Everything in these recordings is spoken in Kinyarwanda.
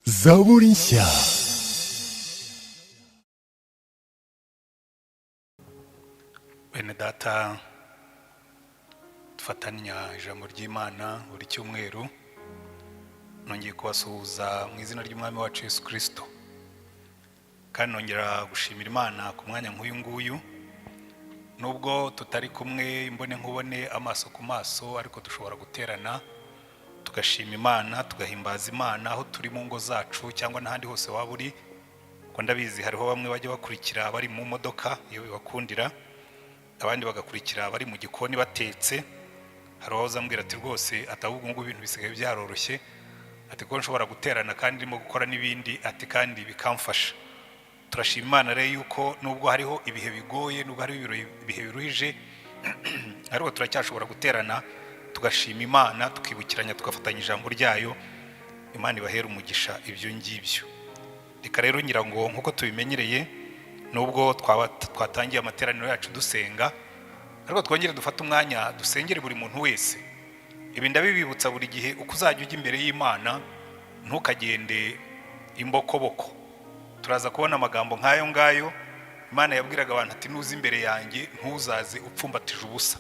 Zaburi nshya. Bene data, dufatanya ijambo ry'Imana buri cyumweru, nongeye kubasuhuza mu izina ry'Umwami wacu Yesu Kirisito, kandi nongera gushimira Imana ku mwanya nk'uyu nguyu. Nubwo tutari kumwe imbone nkubone, amaso ku maso, ariko dushobora guterana tugashima Imana, tugahimbaza Imana aho turi mu ngo zacu cyangwa n'ahandi hose waba uri, kuko ndabizi hariho bamwe bajya bakurikira bari mu modoka iyo bibakundira, abandi bagakurikira bari mu gikoni batetse. Hari uwahoze ambwira ati: "Rwose," ati, "ahubwo ngubu ibintu bisigaye byaroroshye," ati, "kuko nshobora guterana kandi ndimo gukora n'ibindi," ati, "kandi bikamfasha." Turashima Imana rero yuko nubwo hariho ibihe bigoye, nubwo hariho ibihe biruhije, ariko turacyashobora guterana tugashima Imana, tukibukiranya, tugafatanya ijambo ryayo. Imana ibahera umugisha ibyo ngibyo. Reka rero ngira ngo nk'uko tubimenyereye, nubwo twaba twatangiye amateraniro yacu dusenga, ariko twongere dufate umwanya dusengere buri muntu wese. Ibi ndabibibutsa buri gihe: uko uzajya ujya imbere y'Imana, ntukagende imbokoboko. Turaza kubona amagambo nk'ayo ngayo Imana yabwiraga abantu ati: "Nuza imbere yanjye, ntuzaze upfumbatije ubusa."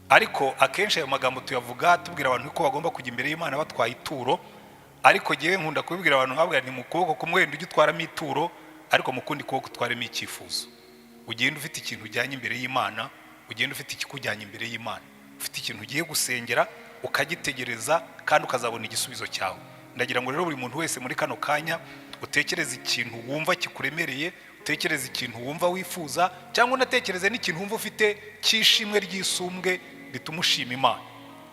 Ariko akenshi ayo magambo tuyavuga tubwira abantu ko bagomba kujya imbere y'Imana batwaye ituro. Ariko ngewe nkunda kubibwira abantu nkabwira ni mu kuboko kumwe wenda ujye utwaramo ituro, ariko mu kundi kuboko utwaremo icyifuzo. Ugenda ufite ikintu ujyanye imbere y'Imana, ugenda ufite ikikujyanye imbere y'Imana, ufite ikintu ugiye gusengera, ukagitegereza kandi ukazabona igisubizo cyawe. Ndagira ngo rero buri muntu wese muri kano kanya utekereze ikintu wumva kikuremereye, utekereze ikintu wumva wifuza, cyangwa unatekereze n'ikintu wumva ufite cy'ishimwe ry'isumbwe rituma ushima Imana.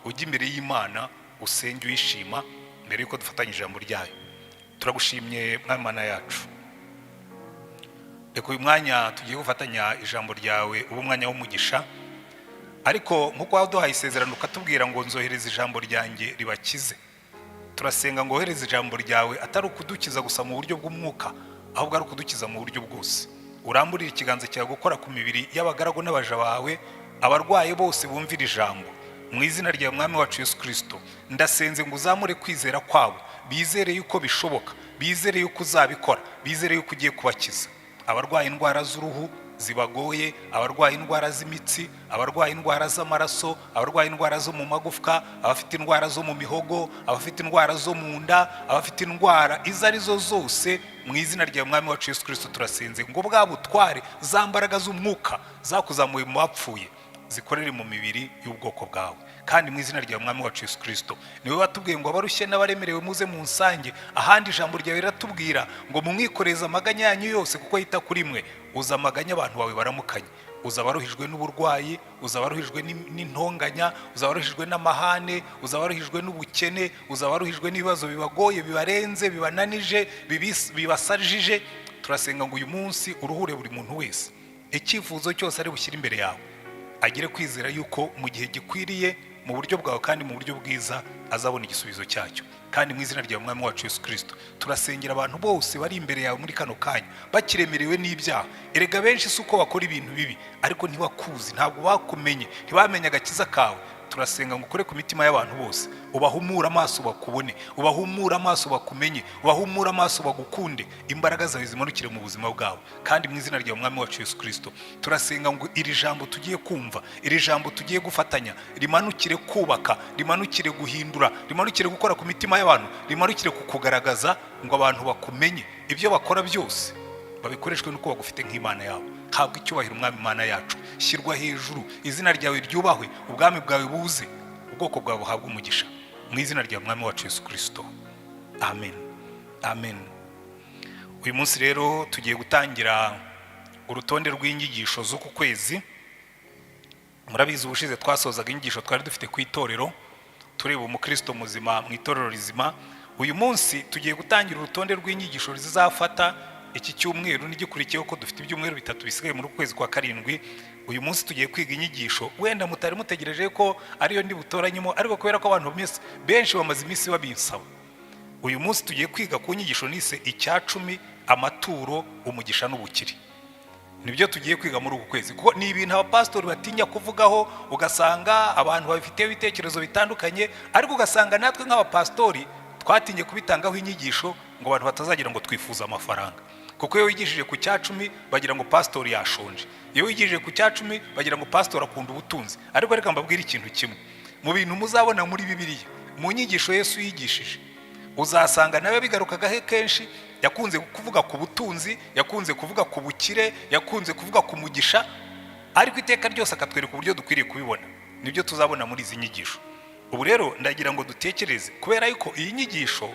Ujye imbere y'Imana usenge uyishima mbere y'uko dufatanya ijambo ryayo. Turagushimye, Mwami Mana yacu. Reka uyu mwanya tugiye gufatanya ijambo ryawe ube umwanya w'umugisha. Ariko nk'uko waduhaye isezerano ukatubwira ngo: "Nzohereza ijambo ryanjye ribakize," turasenga ngo wohereze ijambo ryawe, atari ukudukiza gusa mu buryo bw'umwuka, ahubwo ari ukudukiza mu buryo bwose. Uramburire ikiganza cyawe gukora ku mibiri y'abagaragu n'abaja bawe, abarwayi bose bumvira ijambo. Mu izina rya Mwami wacu Yesu Kirisito, ndasenze ngo uzamure kwizera kwabo, bizere yuko bishoboka, bizere yuko uzabikora, bizere yuko ugiye kubakiza. Abarwaye indwara z'uruhu zibagoye, abarwaye indwara z'imitsi, abarwaye indwara z'amaraso, abarwaye indwara zo mu magufwa, abafite indwara zo mu mihogo, abafite indwara zo mu nda, abafite indwara izo ari zo zose, mu izina rya Mwami wacu Yesu Kirisito turasenze ngo bwa butware, za mbaraga z'umwuka zakuzamuye mu bapfuye, zikorere mu mibiri y'ubwoko bwawe. Kandi mu izina rya Mwami wacu Yesu Kirisito, niwe watubwiye ngo: "Abarushye n'abaremerewe, muze mu nsange." Ahandi ijambo ryawe riratubwira ngo: "Mumwikoreze amaganya yanyu yose, kuko yita kuri mwe." Uza amaganya abantu bawe baramukanye, uza abaruhijwe n'uburwayi, uza abaruhijwe n'intonganya, uza abaruhijwe n'amahane, uza abaruhijwe n'ubukene, uza abaruhijwe n'ibibazo bibagoye, bibarenze, bibananije, bibasajije. Turasenga ngo uyu munsi uruhure buri muntu wese. Icyifuzo cyose ari bushyire imbere yawe, agire kwizera yuko mu gihe gikwiriye, mu buryo bwawe kandi mu buryo bwiza, azabona igisubizo cyacyo. Kandi mu izina rya Mwami wacu Yesu Kirisito, turasengera abantu bose bari imbere yawe muri kano kanya bakiremerewe n'ibyaha. Erega benshi si uko bakora ibintu bibi, ariko ntibakuzi, ntabwo bakumenye, ntibamenye agakiza kawe. Turasenga ngo ukore ku mitima y'abantu bose, ubahumure amaso bakubone, ubahumure amaso bakumenye, ubahumure amaso bagukunde. Imbaraga zawe zimanukire mu buzima bwabo. Kandi mu izina rya Mwami wacu Yesu Kirisito, turasenga ngo iri jambo tugiye kumva, iri jambo tugiye gufatanya, rimanukire kubaka, rimanukire guhindura, rimanukire gukora ku mitima y'abantu, rimanukire kukugaragaza ngo abantu bakumenye. Ibyo bakora byose babikoreshwe n'uko bagufite nk'Imana yabo. Habwa icyubahiro, Umwami Imana yacu. Shyirwa hejuru, izina ryawe ryubahwe, ubwami bwawe buze, ubwoko bwawe buhabwe umugisha. Mu izina rya Mwami wacu Yesu Kirisito, amen, amen. Uyu munsi rero tugiye gutangira urutonde rw'inyigisho z'uku kwezi. Murabizi, ubushize twasozaga inyigisho twari dufite ku itorero, tureba umukristo muzima mu itorero rizima. Uyu munsi tugiye gutangira urutonde rw'inyigisho zizafata iki cyumweru n'igikurikiyeho, ko dufite ibyumweru 3 bisigaye muri uku kwezi kwa karindwi. Uyu munsi tugiye kwiga inyigisho wenda mutari mutegereje ko ariyo ndi butoranyemo, ariko kubera ko abantu benshi bamaze iminsi babinsaba, uyu munsi tugiye kwiga ku nyigisho nise "Icyacumi, amaturo, umugisha n'ubukire". Nibyo tugiye kwiga muri uku kwezi, kuko ni ibintu abapasitori batinya kuvugaho, ugasanga abantu babifiteho ibitekerezo bitandukanye, ariko ugasanga natwe nk'abapasitori twatinye kubitangaho inyigisho. ngo abantu batazagira ngo twifuza amafaranga. Kuko iyo wigishije ku cyacumi bagira ngo pasitori yashonje, iyo wigishije ku cyacumi bagira ngo pasitori akunda ubutunzi. Ariko reka mbabwire ikintu kimwe: mu bintu muzabona muri Bibiliya, mu nyigisho Yesu yigishije, uzasanga nawe bigarukagaho kenshi. Yakunze kuvuga ku butunzi, yakunze kuvuga ku bukire, yakunze kuvuga ku mugisha, ariko iteka ryose akatwereka uburyo dukwiriye kubibona. Nibyo tuzabona muri izi nyigisho. Ubu rero ndagira ngo dutekereze, kubera yuko iyi nyigisho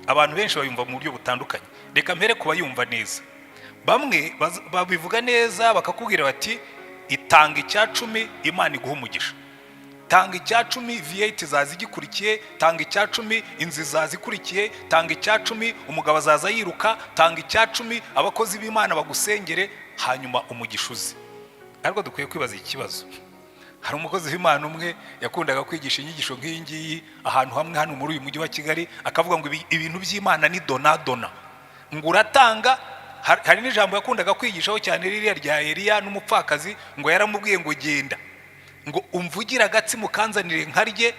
abantu benshi bayumva mu buryo butandukanye. Reka mpere ku bayumva neza. Bamwe babivuga neza, bakakubwira bati: "Itanga icya cumi, Imana iguha umugisha. Tanga icya cumi, V8 izaza igikurikiye. Tanga icya cumi, inzu izaza ikurikiye. Tanga icya cumi, umugabo azaza yiruka. Tanga icya cumi, abakozi b'Imana bagusengere, hanyuma umugisha uze." Ariko dukwiye kwibaza ikibazo. Hari umukozi w'Imana umwe yakundaga kwigisha inyigisho nk'iyi ngiyi ahantu hamwe hano muri uyu mujyi wa Kigali, akavuga ngo ibintu by'Imana ni donadona, ngo uratanga. Hari n'ijambo yakundaga kwigishaho cyane, ririya rya Eliya n'umupfakazi, ngo yaramubwiye ngo: "Genda, ngo umvugire agatsima ukanzanire nkarye,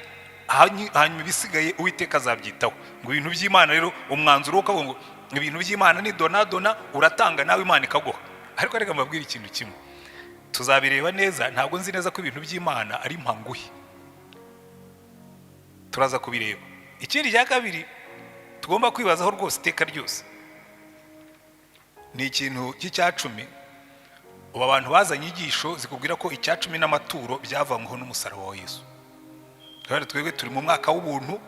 hanyuma ibisigaye Uwiteka azabyitaho." Ngo ibintu by'Imana rero, umwanzuro wo ukavuga ngo ibintu by'Imana ni donadona, uratanga nawe Imana ikaguha. Ariko reka mbabwire ikintu kimwe, tuzabireba neza. Ntabwo nzi neza ko ibintu by'Imana ari mpanguhe, turaza kubireba. Ikindi cya kabiri tugomba kwibazaho rwose iteka ryose ni ikintu cy'icyacumi. Ubu abantu bazanye inyigisho zikubwira ko icyacumi n'amaturo byavanyweho n'umusaraba wa Yesu. Rero twebwe turi mu mwaka w'ubuntu,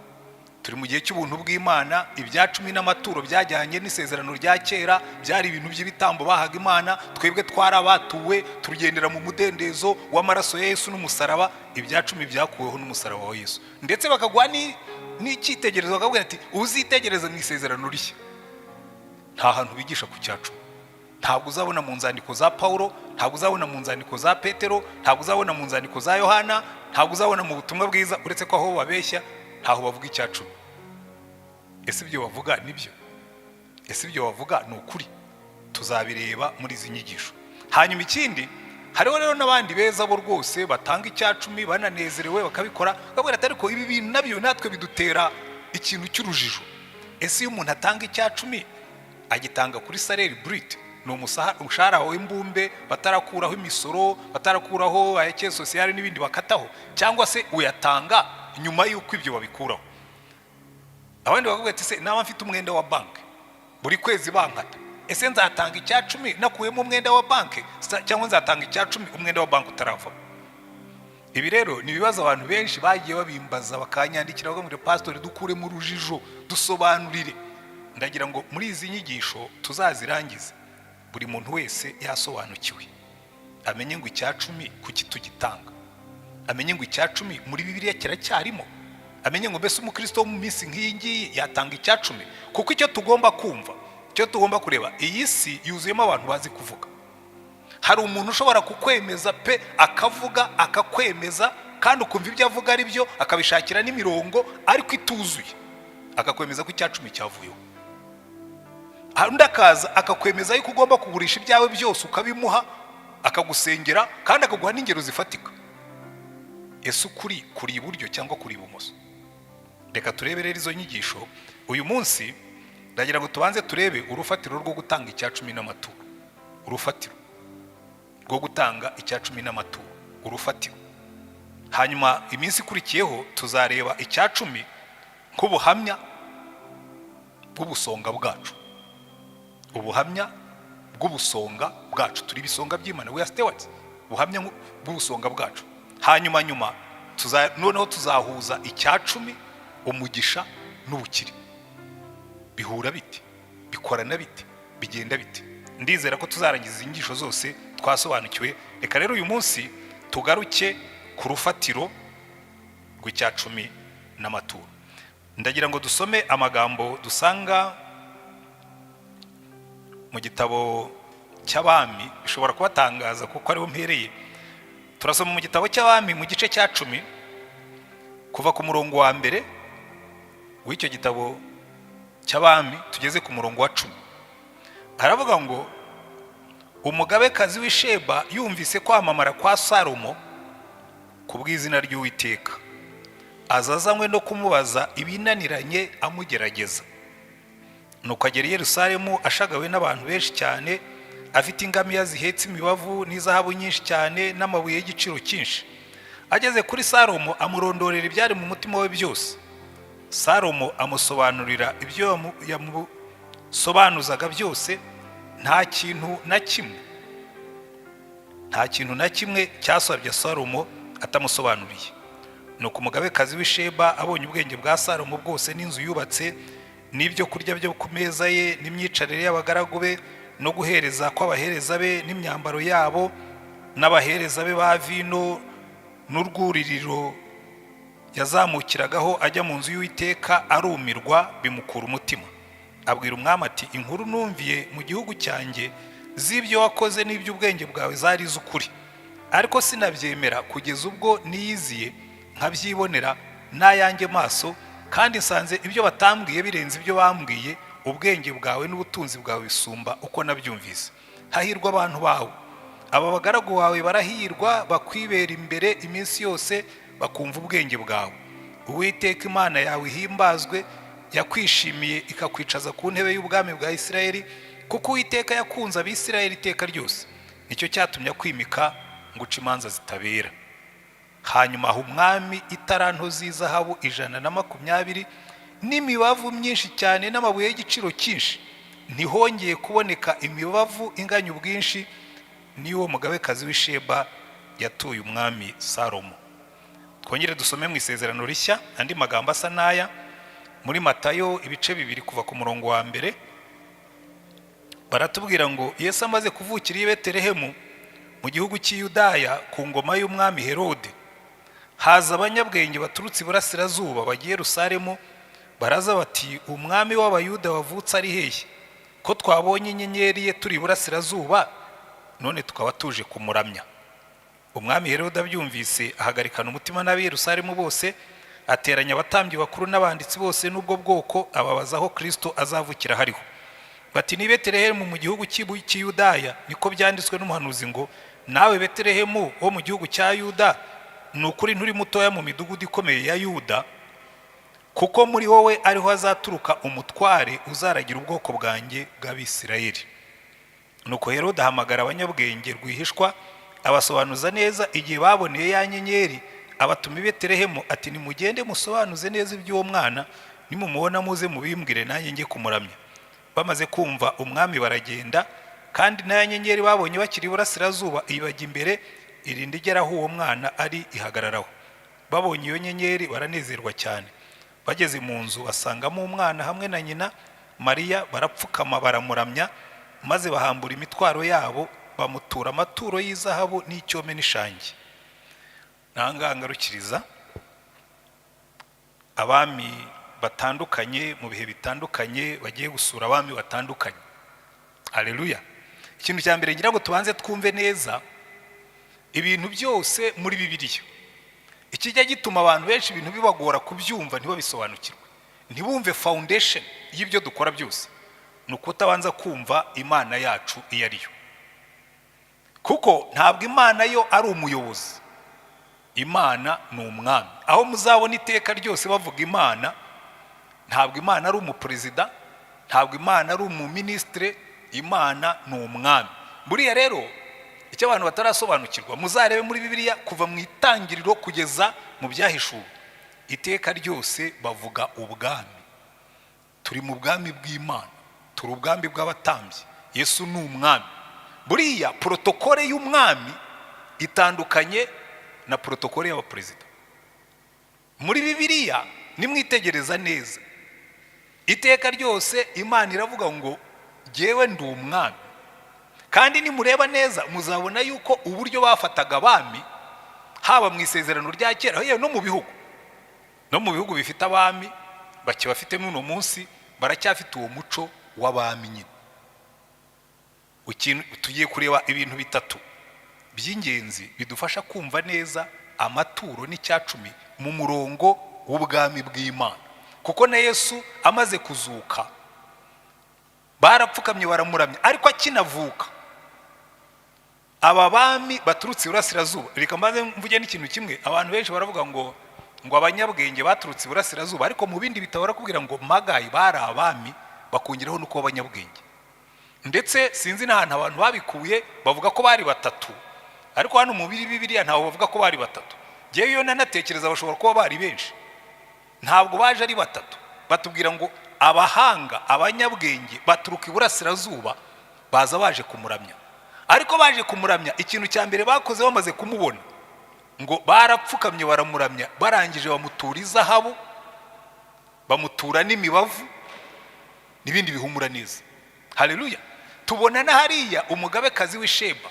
turi mu gihe cy'ubuntu bw'Imana. Ibyacumi n'amaturo byajyanye n'isezerano rya kera, byari ibintu by'ibitambo bahaga Imana. Twebwe twarabatuwe, tugendera mu mudendezo w'amaraso ya Yesu n'umusaraba. Ibyacumi byakuweho n'umusaraba wa Yesu. Ndetse bakaguha n'icyitegererezo, bakabwira ati: "Uzitegereze mu isezerano rishya, nta hantu bigisha ku cyacumi. Ntabwo uzabona mu nzandiko za Paulo, ntabwo uzabona mu nzandiko za Petero, ntabwo uzabona mu nzandiko za Yohana, ntabwo uzabona mu butumwa bwiza, uretse ko aho babeshya, ntaho bavuga icyacumi." Ese ibyo bavuga nibyo? Ese ibyo bavuga ni ukuri? Tuzabireba muri izi nyigisho. Hanyuma ikindi, hariho rero n'abandi beza bo rwose batanga icyacumi bananezerewe, bakabikora, bakabwira ati: "Ariko ibi bintu nabyo natwe bidutera ikintu cy'urujijo. Ese iyo umuntu atanga icyacumi, agitanga kuri salaire brut, ni umushahara w'imbumbe batarakuraho imisoro, batarakuraho aya caisse sociale n'ibindi bakataho, cyangwa se uyatanga nyuma y'uko ibyo babikuraho?" Abandi bakavuga ati: "Se naba mfite umwenda wa banki, buri kwezi bankata, ese nzatanga icya cumi nakuyemo umwenda wa banki, cyangwa nzatanga icya cumi umwenda wa banki utaravamo?" Ibi rero ni ibibazo abantu benshi bagiye babimbaza, bakanyandikira, bakamubwira: "Pasitori, dukuremo urujijo, dusobanurire." Ndagira ngo muri izi nyigisho tuzazirangize buri muntu wese yasobanukiwe, amenye ngo icya cumi kuki tugitanga, amenye ngo icya cumi muri Bibiliya kiracyarimo, amenye ngo mbese umukristo wo mu minsi nk'iyi ngiyi yatanga icya cumi? Kuko icyo tugomba kumva, icyo tugomba kureba, iyi si yuzuyemo abantu bazi kuvuga. Hari umuntu ushobora kukwemeza pe, akavuga akakwemeza, kandi ukumva ibyo avuga ari byo, akabishakira n'imirongo ariko ituzuye, akakwemeza ko icya cumi cyavuyeho. Undi akaza akakwemeza yuko ugomba kugurisha ibyawe byose ukabimuha, akagusengera, kandi akaguha n'ingero zifatika. Ese ukuri kuri iburyo cyangwa kuri ibumoso? Reka turebe rero izo nyigisho. Uyu munsi ndagira ngo tubanze turebe urufatiro rwo gutanga icya cumi n'amaturo. Urufatiro rwo gutanga icya cumi n'amaturo, urufatiro. Hanyuma iminsi ikurikiyeho tuzareba icya cumi nk'ubuhamya bw'ubusonga bwacu, ubuhamya bw'ubusonga bwacu. Turi ibisonga by'Imana, we are stewards, ubuhamya bw'ubusonga bwacu. Hanyuma nyuma noneho tuzahuza icya cumi, umugisha n'ubukire. Bihura bite? Bikorana bite? Bigenda bite? Ndizera ko tuzarangiza izi nyigisho zose twasobanukiwe. Reka rero uyu munsi tugaruke ku rufatiro rw'icya cumi n'amaturo. Ndagira ngo dusome amagambo dusanga mu gitabo cy'Abami. Bishobora kubatangaza kuko ariho mpereye. Turasoma mu gitabo cy'Abami mu gice cya 10, kuva ku murongo wa mbere w'icyo gitabo cy'Abami tugeze ku murongo wa 10. Haravuga ngo: "Umugabekazi w'Isheba yumvise kwamamara kwa Salomo ku bw'izina ry'Uwiteka, aza azanywe no kumubaza ibinaniranye amugerageza." Nuko agera i Yerusalemu ashagawe n'abantu benshi cyane, afite ingamiya zihetse imibavu n'izahabu nyinshi cyane n'amabuye y'igiciro cyinshi. Ageze kuri Salomo, amurondorera ibyari mu mutima we byose. Salomo amusobanurira ibyo yamusobanuzaga byose. Nta kintu na kimwe cyasabye Salomo atamusobanuriye. Nuko umugabekazi w'Isheba abonye ubwenge bwa Salomo bwose, n'inzu yubatse, n'ibyo kurya byo ku meza ye, n'imyicarire y'abagaragu be, no guhereza kw'abahereza be, n'imyambaro yabo n'abahereza be ba vino, n'urwuririro yazamukiragaho ajya mu nzu y'Uwiteka, arumirwa, bimukura umutima. Abwira umwami ati: "Inkuru numviye mu gihugu cyanjye z'ibyo wakoze n'iby'ubwenge bwawe zari iz'ukuri, ariko sinabyemera kugeza ubwo niyiziye nkabyibonera n'ayanjye maso. Kandi nsanze ibyo batambwiye birenze ibyo bambwiye. Ubwenge bwawe n'ubutunzi bwawe bisumba uko nabyumvise. Hahirwa abantu bawe, aba bagaragu bawe barahirwa, bakwibera imbere iminsi yose, bakumva ubwenge bwawe. Uwiteka Imana yawe ihimbazwe, yakwishimiye ikakwicaza ku ntebe y'ubwami bwa Isirayeli, kuko Uwiteka yakunze Abisirayeli iteka ryose, nicyo cyatumye akwimika ngo uce imanza zitabera." Hanyuma aha umwami itaranto z'izahabu 120, n'imibavu myinshi cyane, n'amabuye y'igiciro cyinshi. Ntihongeye kuboneka imibavu inganya ubwinshi n'uwo mugabekazi w'Isheba yatuye umwami Salomo. Twongere dusome mu Isezerano Rishya andi magambo asa n'aya muri Matayo ibice 2, kuva ku murongo wa 1. Baratubwira ngo: "Yesu amaze kuvukira i Betelehemu mu gihugu cy'i Yudaya, ku ngoma y'umwami Herode, haza abanyabwenge baturutse iburasirazuba bagiye Yerusalemu. Baraza bati: 'Umwami w'Abayuda wavutse ari hehe, ko twabonye inyenyeri ye turi iburasirazuba, none tukaba tuje kumuramya?' Umwami Herode abyumvise, ahagarikana umutima n'ab'i Yerusalemu bose. Ateranya abatambyi bakuru n'abanditsi bose n'ubwo bwoko, ababaza aho Kristo azavukira hariho. Bati: 'Ni Betelehemu mu gihugu cy'i Yudaya, niko byanditswe n'umuhanuzi ngo: Nawe Betelehemu wo mu gihugu cya Yuda, ni ukuri nturi mutoya mu midugudu ikomeye ya Yuda, kuko muri wowe ariho hazaturuka umutware uzaragira ubwoko bwanjye bw'Abisirayeli.' Nuko Herode ahamagara abanyabwenge rwihishwa, abasobanuza neza igihe baboneye ya nyenyeri. Abatuma i Betelehemu ati: 'Nimugende musobanuze neza iby'uwo mwana. Nimumubona muze mubimbwire, nanjye njye kumuramya.' Bamaze kumva umwami baragenda, kandi na ya nyenyeri babonye bakiri iburasirazuba ibajya imbere, irinda igera aho uwo mwana ari, ihagararaho. Babonye iyo nyenyeri baranezerwa cyane. Bageze mu nzu basangamo umwana hamwe na nyina Mariya, barapfukama baramuramya. Maze bahambura imitwaro yabo, bamutura amaturo y'izahabu n'icyome n'ishangi." Ntahangaha ngarukiriza. Abami batandukanye mu bihe bitandukanye bagiye gusura abami batandukanye. Aleluya! Ikintu cya mbere ngira ngo tubanze twumve neza, ibintu byose muri Bibiliya, ikijya gituma abantu benshi ibintu bibagora kubyumva, ntibabisobanukirwe, ntibumve foundation y'ibyo dukora byose, ni ukutabanza kumva Imana yacu iyo ari yo. Kuko ntabwo Imana yo ari umuyobozi, Imana ni umwami. Aho muzabona iteka ryose bavuga Imana, ntabwo Imana ari umuperezida, ntabwo Imana ari umuminisitire, Imana ni umwami. Buriya rero icyo abantu batarasobanukirwa, muzarebe muri Bibiliya kuva mu Itangiriro kugeza mu Byahishuwe, iteka ryose bavuga ubwami. Turi mu bwami bw'Imana, turi ubwami bw'abatambyi, Yesu ni umwami. Buriya protocole y'umwami itandukanye na protocole y'abaperezida. Muri Bibiliya nimwitegereza neza, iteka ryose Imana iravuga ngo: "Jyewe ndi umwami." Kandi nimureba neza muzabona yuko uburyo bafataga abami, haba mu Isezerano rya Kera, yewe no mu bihugu bifite abami bakibafite n'uno munsi, baracyafite uwo muco w'abami nyine. Tugiye kureba ibintu bitatu by'ingenzi bidufasha kumva neza amaturo n'icyacumi mu murongo w'ubwami bw'Imana. Kuko na Yesu amaze kuzuka barapfukamye baramuramya, ariko akinavuka aba bami baturutse iburasirazuba. Reka mbanze mvuge n'ikintu kimwe. Abantu benshi baravuga ngo abanyabwenge baturutse iburasirazuba, ariko mu bindi bitabo barakubwira ngo Magi bari abami. Bakongeraho no kuba abanyabwenge. Ndetse sinzi n'ahantu abantu babikuye bavuga ko bari batatu, ariko hano mu Bibiliya ntaho bavuga ko bari batatu. Ngewe iyo nanatekereza, bashobora kuba bari benshi. Ntabwo baje ari batatu. Batubwira ngo abahanga, abanyabwenge baturuka iburasirazuba, baza baje kumuramya. Ariko baje kumuramya, ikintu cya mbere bakoze bamaze kumubona, ngo barapfukamye baramuramya. Barangije bamutura izahabu, bamutura n'imibavu n'ibindi bihumura neza. Haleluya! Tubona na hariya umugabekazi w'Isheba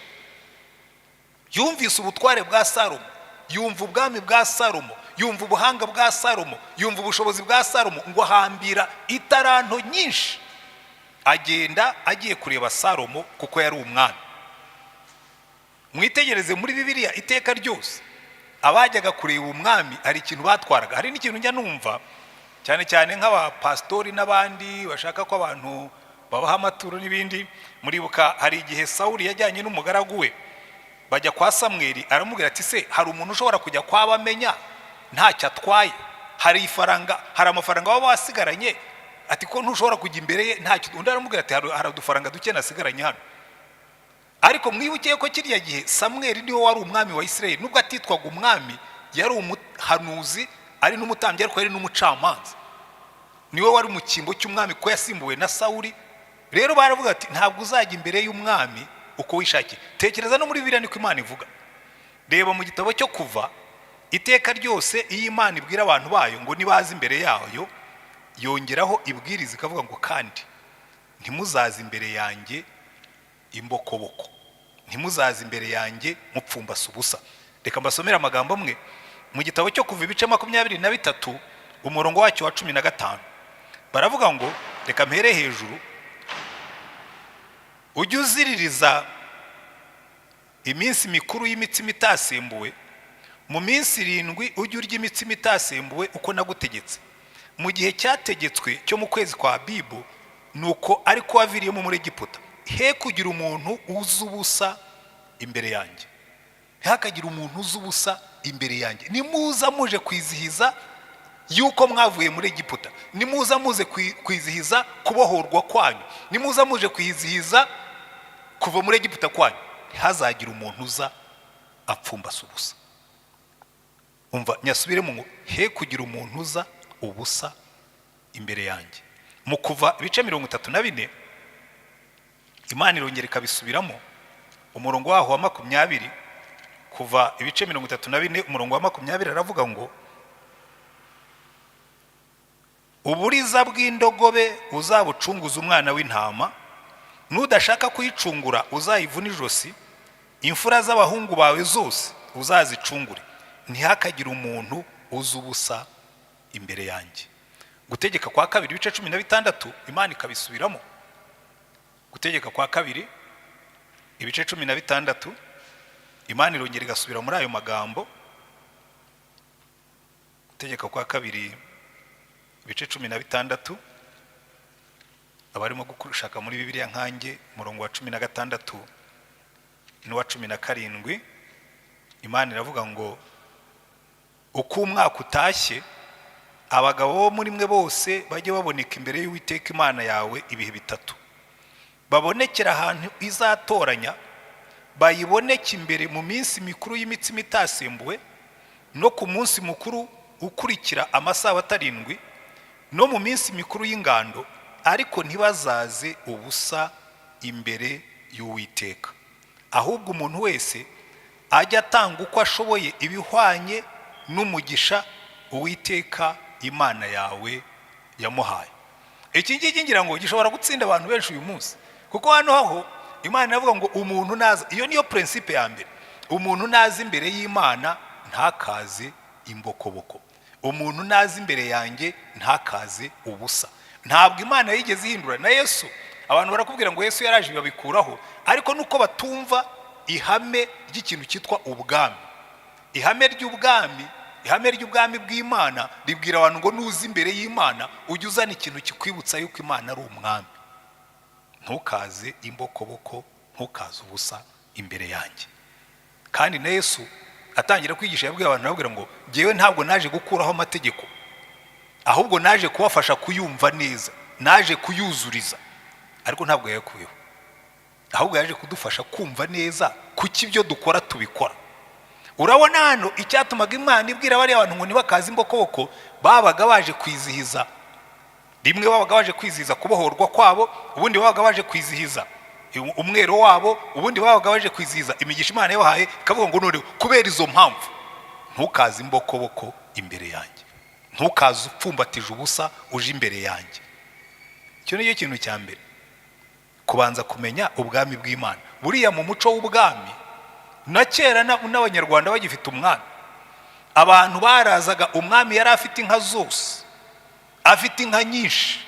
yumvise ubutware bwa Salomo, yumva ubwami bwa Salomo, yumva ubuhanga bwa Salomo, yumva ubushobozi bwa Salomo, ngo ahambira itaranto nyinshi, agenda agiye kureba Salomo kuko yari umwami. Mwitegereze muri Bibiliya, iteka ryose abajyaga kureba umwami hari ikintu batwaraga. Hari n'ikintu njya numva cyane cyane nk'abapasitori n'abandi bashaka ko abantu babaha amaturo n'ibindi. Muribuka hari igihe Sawuli yajyanye n'umugaragu we bajya kwa Samweli, aramubwira ati: "Se hari umuntu ushobora kujya kwa bamenya ntacyo atwaye? Hari ifaranga, hari amafaranga waba wasigaranye?" Ati: "Ko ntushobora kujya imbere ye ntacyo." Undi aramubwira ati: "Hari udufaranga duke nasigaranye hano." Ariko mwibuke ko kiriya gihe Samweli niwe wari umwami wa Isirayeli. Nubwo atitwaga umwami, yari umuhanuzi, ari n'umutambyi, ariko yari n'umucamanza. Niwe wari mu cyimbo cy'umwami kuko yasimbuwe na Sawuli. Rero baravuga ati: "Ntabwo uzajya imbere y'umwami uko wishakiye." Tekereza no muri Bibiliya niko Imana ivuga. Reba mu gitabo cyo Kuva, iteka ryose iyo Imana ibwira abantu bayo ngo nibaza imbere yayo, yongeraho ibwiriza ikavuga ngo: "Kandi ntimuzaze imbere yanjye imbokoboko, ntimuzaze imbere yanjye mupfumbase ubusa." Reka mbasomere amagambo amwe mu gitabo cyo Kuva, ibice 23, umurongo wacyo wa 15. Baravuga ngo, reka mpere hejuru: "Ujye uziririza iminsi mikuru y'imitsima itasembuwe. Mu minsi 7 ujye urya imitsima itasembuwe uko nagutegetse, mu gihe cyategetswe cyo mu kwezi kwa Bibu, nuko ariko waviriyemo muri Egiputa. He kugira umuntu uza ubusa imbere yanjye." Ntihakagire umuntu uza ubusa imbere yanjye. Nimuza muje kwizihiza yuko mwavuye muri Egiputa, nimuza muze kwizihiza kubohorwa kwanyu, nimuza muje kwizihiza kuva muri Egiputa kwanyu, ntihazagire umuntu uza apfumbase ubusa. Umva nyasubiremo ngo: "He kugira umuntu uza ubusa imbere yanjye." Mu Kuva ibice 34, Imana irongera ikabisubiramo, umurongo waho wa 20. Kuva ibice 34, umurongo wa 20, aravuga ngo: "Uburiza bw'indogobe uzabucunguza umwana w'intama. Nudashaka kuyicungura, uzayivune ijosi. Imfura z'abahungu bawe zose uzazicungure. Ntihakagire umuntu uza ubusa imbere yanjye." Gutegeka kwa Kabiri ibice 16, Imana ikabisubiramo. Gutegeka kwa Kabiri ibice 16, Imana irongera igasubira muri ayo magambo. Gutegeka kwa Kabiri ibice 16, abarimo gushaka muri Bibiliya nkanjye, umurongo wa 16 n'uwa 17, Imana iravuga ngo: "Uko umwaka utashye, abagabo bo muri mwe bose bajye baboneka imbere y'Uwiteka Imana yawe ibihe bitatu. Babonekera ahantu izatoranya, bayiboneke imbere mu minsi mikuru y'imitsima itasembuwe, no ku munsi mukuru ukurikira amasabato arindwi, no mu minsi mikuru y'ingando, ariko ntibazaze ubusa imbere y'Uwiteka. Ahubwo umuntu wese ajya atanga uko ashoboye, ibihwanye n'umugisha Uwiteka Imana yawe yamuhaye." Iki ngiki ngira ngo gishobora gutsinda abantu benshi uyu munsi, kuko hano ho Imana iravuga ngo umuntu naza, iyo niyo principe ya mbere, umuntu naza imbere y'Imana ntakaze imbokoboko, umuntu naza imbere yanjye ntakaze ubusa. Ntabwo Imana yigeze ihindura. Na Yesu, abantu barakubwira ngo Yesu yaraje babikuraho, ariko nuko batumva ihame ry'ikintu cyitwa ubwami. Ihame ry'ubwami, ihame ry'ubwami bw'Imana ribwira abantu ngo nuza imbere y'Imana, ujye uzana ikintu kikwibutsa yuko Imana ari umwami. Ntukaze imbokoboko, ntukaze ubusa imbere yanjye. Kandi na Yesu atangira kwigisha yabwiye abantu, arababwira ngo: "Ngewe ntabwo naje gukuraho amategeko, ahubwo naje kubafasha kuyumva neza." Naje kuyuzuriza, ariko ntabwo yayakuyeho, ahubwo yaje kudufasha kumva neza kuki ibyo dukora tubikora. Urabona hano icyatumaga Imana ibwira bariya bantu ngo ntibakaze imbokoboko, babaga baje kwizihiza. Rimwe babaga baje kwizihiza kubohorwa kwabo, ubundi babaga baje kwizihiza umwero wabo, ubundi babaga baje kwizihiza imigisha Imana yabahaye. Ikavuga ngo none kubera izo mpamvu ntukaze imbokoboko imbere yanjye, ntukaze upfumbatije ubusa uje imbere yanjye. Icyo ni cyo kintu cya mbere, kubanza kumenya ubwami bw'Imana. Buriya mu muco w'ubwami na kera, n'Abanyarwanda bagifite umwami, abantu barazaga. Umwami yari afite inka zose, afite inka nyinshi,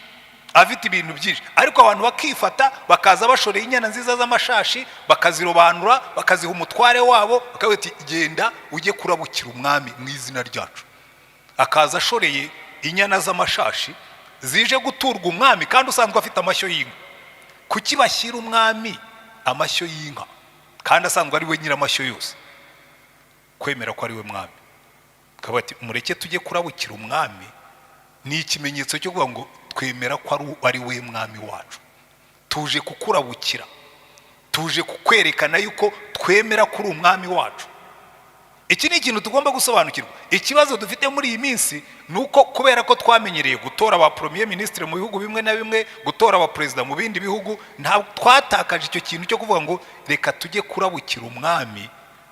afite ibintu byinshi, ariko abantu bakifata bakaza bashoreye inyana nziza z'amashashi, bakazirobanura, bakaziha umutware wabo, bakavuga ati: "Genda ujye kurabukira umwami mu izina ryacu." Akaza ashoreye inyana z'amashashi zije guturwa umwami, kandi usanzwe afite amashyo y'inka. Kuki bashyira umwami amashyo y'inka kandi asanzwe ari we nyir'amashyo yose? Kwemera ko ari we mwami. Akavuga ati: "Mureke tujye kurabukira umwami." Ni ikimenyetso cyo kuvuga ngo twemera ko ari we mwami wacu, tuje kukurabukira, tuje kukwerekana yuko twemera ko uri umwami wacu. Iki ni ikintu tugomba gusobanukirwa. Ikibazo dufite muri iyi minsi ni uko kubera ko twamenyereye gutora ba premier ministre mu bihugu bimwe na bimwe, gutora aba perezida mu bindi bihugu, ntabwo twatakaje icyo kintu cyo kuvuga ngo reka tujye kurabukira umwami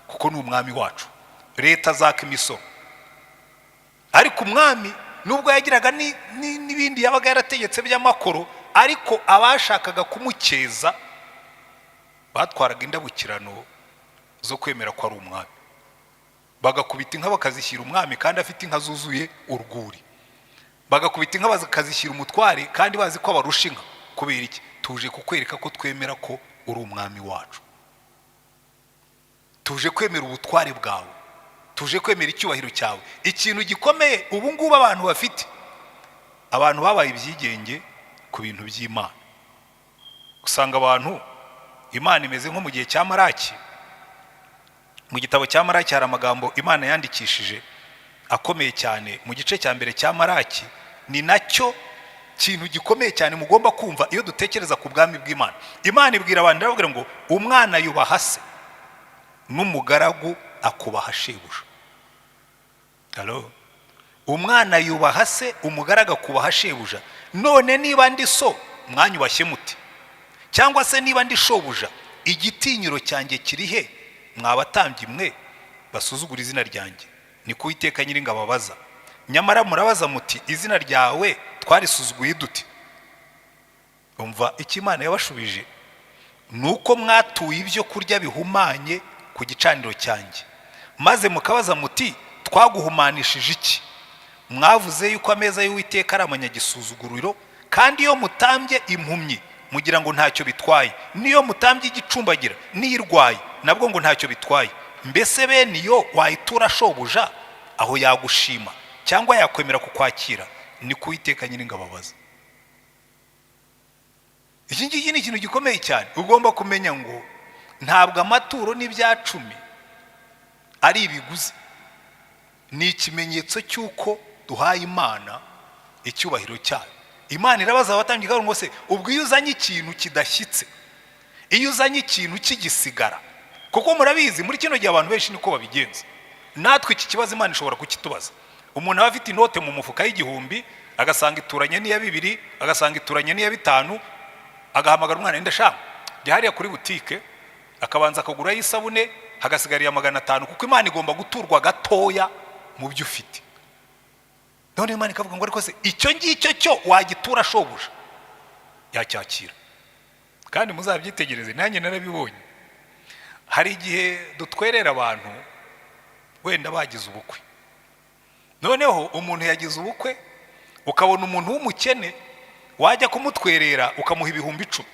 kuko ni umwami wacu. Leta zaka imisoro, ariko umwami nubwo yagiraga n'ibindi yabaga yarategetse by'amakoro, ariko abashakaga kumukeza batwaraga indabukirano zo kwemera ko ari umwami, bagakubita inka bakazishyira umwami kandi afite inka zuzuye urwuri, bagakubita inka bakazishyira umutware kandi bazi ko abarusha inka. Kubera iki? Tuje kukwereka ko twemera ko uri umwami wacu, tuje kwemera ubutware bwawe, tuje kwemera icyubahiro cyawe. Ikintu gikomeye ubu ngubu abantu bafite, abantu babaye ibyigenge ku bintu by'Imana. Usanga abantu, Imana imeze nko mu gihe cya Maraki. Mu gitabo cya Maraki hari amagambo Imana yandikishije akomeye cyane. Mu gice cya mbere cya Maraki, ni nacyo kintu gikomeye cyane mugomba kumva iyo dutekereza ku bwami bw'Imana. Imana ibwira abantu, irababwira ngo: "Umwana yubaha se, n'umugaragu akubaha shebuja." Halo? Umwana yubaha se, umugaragu akubaha shebuja. None niba ndi so, mwanyubashye muti? Cyangwa se niba ndi shobuja, igitinyiro cyanjye kiri he, mwa batambyi mwe basuzugura izina ryanjye? Ni ku Uwiteka Nyiringabo abaza. Nyamara murabaza muti: 'Izina ryawe twarisuzuguye dute?' Umva icyo Imana yabashubije: "Ni uko mwatuye ibyo kurya bihumanye ku gicaniro cyanjye. Maze mukabaza muti: 'Twaguhumanishije iki?' Mwavuze yuko ameza y'Uwiteka ari amanyagisuzuguriro. Kandi iyo mutambye impumyi mugira ngo ntacyo bitwaye, n'iyo mutambye igicumbagira n'iyirwaye nabwo ngo ntacyo bitwaye. Mbese bene iyo wayitura shobuja, aho yagushima cyangwa yakwemera kukwakira? Ni ku Uwiteka Nyiringabo abaza." Iki ngiki ni ikintu gikomeye cyane. Ugomba kumenya ngo ntabwo amaturo n'ibya cumi ari ibiguzi, ni ikimenyetso cy'uko duhaye Imana icyubahiro cyayo. Imana irabaza abatambyi ngo: "Se ubwo iyo uzanye ikintu kidashyitse, iyo uzanye ikintu cy'igisigara?" Kuko murabizi, muri kino gihe abantu benshi niko babigenza. Natwe iki kibazo Imana ishobora kukitubaza. Umuntu aba afite inote mu mufuka y'1000, agasanga ituranye n'iya 2000, agasanga ituranye n'iya 5000, agahamagara umwana: "Wenda shaka jya hariya kuri butike." Akabanza akagurayo isabune, hagasigariye 500, kuko Imana igomba guturwa gatoya mu byo ufite. None Imana ikavuga ngo: "Ariko se icyo ngicyo cyo wagitura shobuja, yacyakira?" Kandi muzabyitegereze, nanjye narabibonye. Hari igihe dutwerera abantu wenda bagize ubukwe. Noneho umuntu yagize ubukwe, ukabona umuntu w'umukene wajya kumutwerera ukamuha 10,000,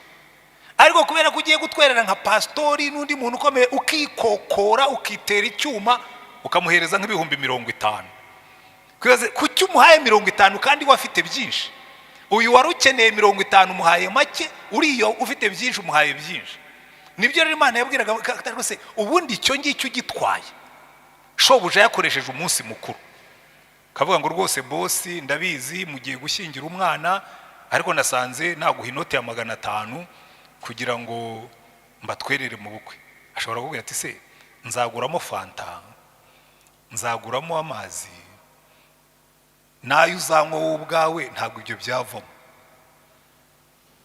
ariko kubera ko ugiye gutwerera nka pasitori n'undi muntu ukomeye, ukikokora, ukitera icyuma, ukamuhereza nk'50,000. Kuki umuhaye 50 kandi we afite byinshi? Uyu wari ukeneye 50 umuhaye make, uriya ufite byinshi umuhaye byinshi. Nibyo rero Imana yabwiraga rwose: "Ubundi icyo ngicyo ugitwaye shobuja yakoresheje umunsi mukuru, kavuga ngo rwose boss, ndabizi mugiye gushyingira umwana." Ariko nasanze naguha inoti ya 500 kugira ngo mbatwerere mu bukwe." Ashobora kukubwira ati: "Se nzaguramo fanta, nzaguramo amazi, n'ayo uzanywa wowe ubwawe ntabwo ibyo byavamo."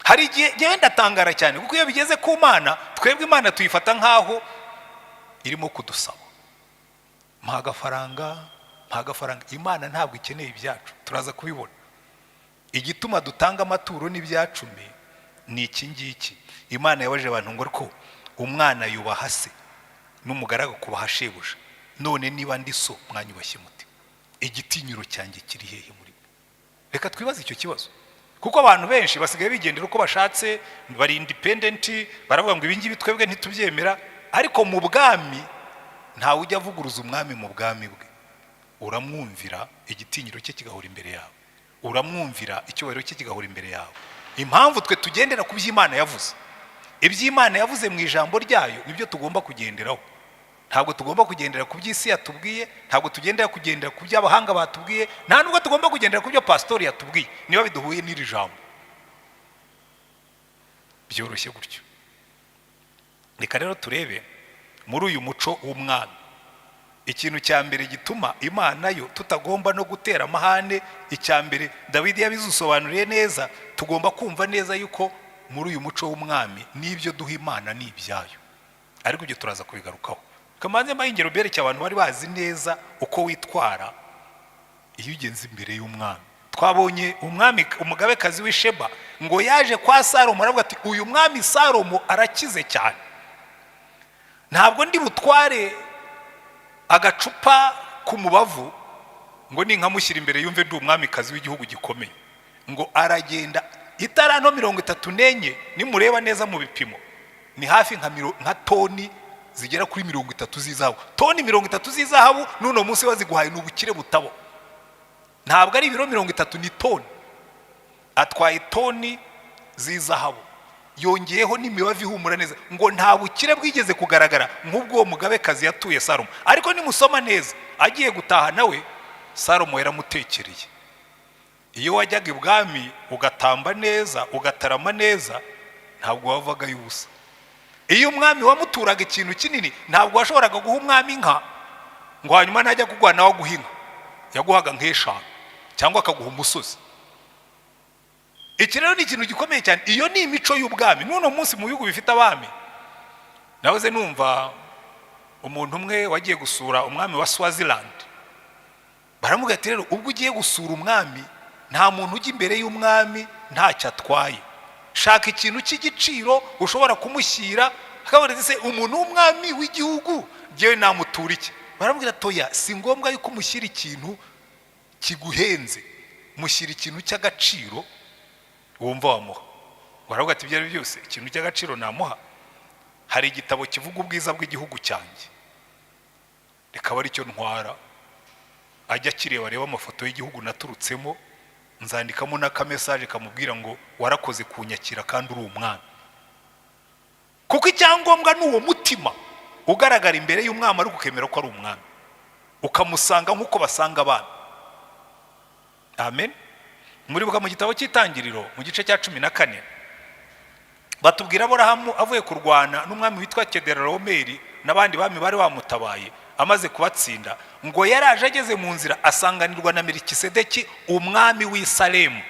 Hari igihe ngenda ndatangara cyane, kuko iyo bigeze ku Mana, twebwe Imana tuyifata nk'aho irimo kudusaba: "Mpa agafaranga, mpa agafaranga." Imana ntabwo ikeneye ibyacu, turaza kubibona. Igituma dutanga amaturo n'ibyacumi ni iki ngiki: Imana yabajije abantu ngo: "Ariko umwana yubaha se, n'umugaragu kubaha shebuja. None niba ndi so, mwanyubashye muti? Igitinyiro cyanjye kiri hehe muri mwe?" Reka twibaze icyo kibazo, kuko abantu benshi basigaye bigendera uko bashatse, bari independent, baravuga ngo: "Ibi ngibi twebwe ntitubyemera." Ariko mu bwami ntawe ujya avuguruza umwami. Mu bwami bwe uramwumvira, igitinyiro cye kigahora imbere yawe, uramwumvira, icyubahiro cye kigahora imbere yawe. Impamvu twe tugendera ku by'Imana yavuze, iby'Imana yavuze mu ijambo ryayo nibyo tugomba kugenderaho. Ntabwo tugomba kugendera ku by'isi yatubwiye, ntabwo tugendera kugendera ku by'abahanga batubwiye, nta nubwo tugomba kugendera ku byo pasitori yatubwiye niba biduhuye n'iri jambo. Byoroshye gutyo. Reka rero turebe muri uyu muco w'umwami ikintu cya mbere gituma Imana yo tutagomba no gutera amahane. Icya mbere, Dawidi yabidusobanuriye neza. Tugomba kumva neza yuko muri uyu muco w'umwami n'ibyo duha Imana ni ibyayo, ariko ibyo turaza kubigarukaho. Kamanze mbahe ingero berekeye abantu bari bazi neza uko witwara iyo ugenze imbere y'umwami. Twabonye umwami, umugabekazi w'Isheba, ngo yaje kwa Salomo, aravuga ati: "Uyu mwami Salomo arakize cyane, ntabwo ndi butware agacupa k'umubavu ngo ninkamushyira imbere yumve ndi umwamikazi w'igihugu gikomeye." Ngo aragenda, itaranto 34, nimureba neza mu bipimo ni hafi nka toni zigera kuri 30 z'izahabu. Toni 30 z'izahabu n'uno munsi baziguhaye ni ubukire butabo. Ntabwo ari ibiro 30, ni toni. Atwaye toni z'izahabu, yongeyeho n'imibavu ihumura neza. Ngo nta bukire bwigeze kugaragara nk'ubwo uwo mugabekazi yatuye Salomo. Ariko nimusoma neza, agiye gutaha nawe Salomo yaramutekereye. Iyo wajyaga ibwami ugatamba neza, ugatarama neza, ntabwo wavagayo ubusa. Iyo umwami wamuturaga ikintu kinini, ntabwo washoboraga guha umwami inka ngo hanyuma najya kuguha nawe aguha inka. Yaguhaga nk'eshanu cyangwa akaguha umusozi. Iki rero ni ikintu gikomeye cyane. Iyo ni imico y'ubwami. N'uno munsi mu bihugu bifite abami, nahoze numva umuntu umwe wagiye gusura umwami wa Swaziland, baramubwira ati: "Rero ubwo ugiye gusura umwami, nta muntu ujya imbere y'umwami ntacyo atwaye. Shaka ikintu cy'igiciro ushobora kumushyira." Akabaza ati: "Se umuntu w'umwami w'igihugu ngewe namutura iki?" Baramubwira: "Toya, si ngombwa yuko umushyira ikintu kiguhenze, mushyira ikintu cy'agaciro wumva wamuha." Baravuga ati: "Ibyo ari byo byose, ikintu cy'agaciro namuha, hari igitabo kivuga ubwiza bw'igihugu cyanjye, reka abe aricyo ntwara, ajya akireba, areba amafoto y'igihugu naturutsemo. Nzandikamo n'akamessage kamubwira ngo warakoze kunyakira kandi uri umwami." Kuko icyangombwa ni uwo mutima ugaragara imbere y'umwami, ariko ukemera ko ari umwami, ukamusanga nk'uko basanga abana. Amen. Muribuka mu gitabo cy'Itangiriro, mu gice cya 14, batubwira Aburahamu avuye kurwana n'umwami witwa Kederoromeri n'abandi bami bari bamutabaye. Amaze kubatsinda, ngo yaraje, ageze mu nzira asanganirwa na Melikisedeki, umwami w'i Salemu,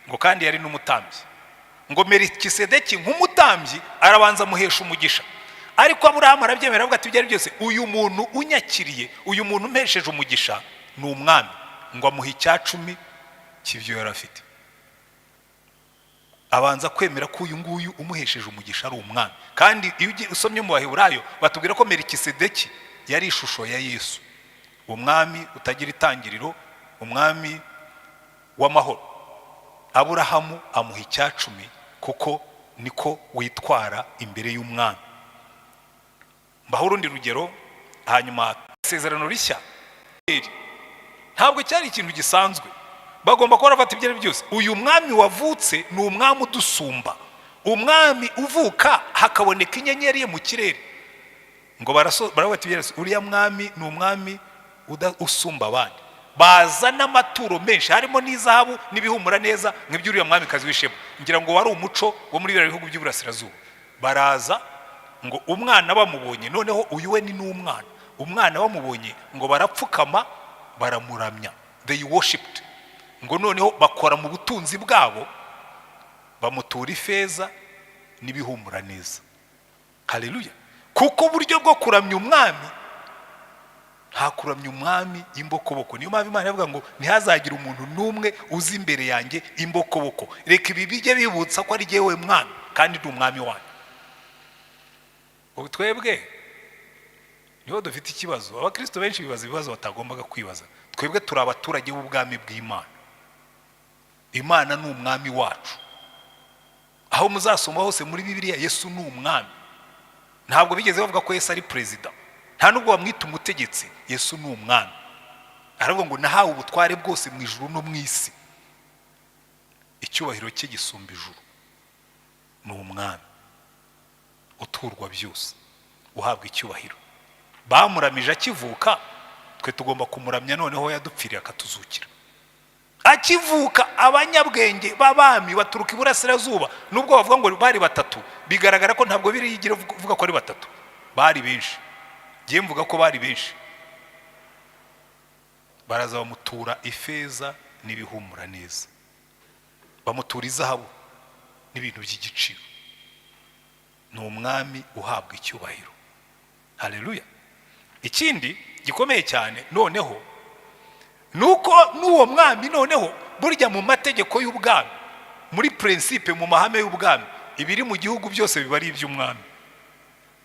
ngo kandi yari n'umutambyi. Ngo Melikisedeki nk'umutambyi arabanza amuhesha umugisha, ariko Aburahamu arabyemera, avuga ati: "Ibyo ari byose, uyu muntu unyakiriye, uyu muntu umpesheje umugisha ni umwami." Ngo amuhe icyacumi cy'ibyo yari afite. Abanza kwemera ko uyu nguyu umuhesheje umugisha ari umwami. Kandi iyo usomye mu Baheburayo, batubwira ko Melikisedeki yari ishusho ya Yesu, umwami utagira itangiriro, umwami w'amahoro. Aburahamu amuha icyacumi kuko niko witwara imbere y'umwami. Mbaho urundi rugero hanyuma. Isezerano Rishya, ntabwo cyari ikintu gisanzwe. Bagomba kuba bafata ibyo ari byose. Uyu mwami wavutse ni umwami udusumba, umwami uvuka hakaboneka inyenyeri ye mu kirere. Ngo baravuga ati: "Uriya mwami ni umwami usumba abandi." Baza n'amaturo menshi, harimo n'izahabu n'ibihumura neza nk'iby'uriya mwamikazi w'Ishema. Ngira ngo wari umuco wo muri biriya bihugu by'Iburasirazuba. Baraza ngo umwana bamubonye, noneho uyu we ni n'umwana, umwana bamubonye ngo barapfukama baramuramya, they worshipped. Ngo noneho bakora mu butunzi bwabo, bamutura ifeza n'ibihumura neza. Haleluya! Kuko uburyo bwo kuramya umwami, nta kuramya umwami imbokoboko. Niyo mpamvu Imana ivuga ngo ntihazagire umuntu n'umwe uzi imbere yanjye imbokoboko. Reka ibi bijye bibutsa ko ari jyewe mwami kandi ndi umwami wanyu. Ubu twebwe niho dufite ikibazo. Abakristo benshi bibaza ibibazo batagombaga kwibaza. Twebwe turi abaturage b'ubwami bw'Imana. Imana ni umwami wacu. Aho muzasoma hose muri Bibiliya, Yesu ni umwami. Ntabwo bigeze bavuga ko Yesu ari perezida, nta nubwo bamwita umutegetsi. Yesu ni umwami. Aravuga ngo nahawe ubutware bwose mu ijuru no mu isi. Icyubahiro cye gisumba ijuru. Ni umwami uturwa byose, uhabwa icyubahiro. Bamuramije akivuka, twe tugomba kumuramya noneho yadupfiriye akatuzukira. Akivuka, abanyabwenge b'abami baturuka iburasirazuba. Nubwo bavuga ngo bari batatu, bigaragara ko ntabwo birigira uvuga ko ari batatu, bari benshi. Ngiye mvuga ko bari benshi. Baraza bamutura ifeza n'ibihumura neza, bamutura izahabu n'ibintu by'igiciro. Ni umwami uhabwa icyubahiro. Haleluya! Ikindi gikomeye cyane noneho ni uko n'uwo mwami noneho burya mu mategeko y'ubwami, muri principe, mu mahame y'ubwami, ibiri mu gihugu byose biba ari iby'umwami.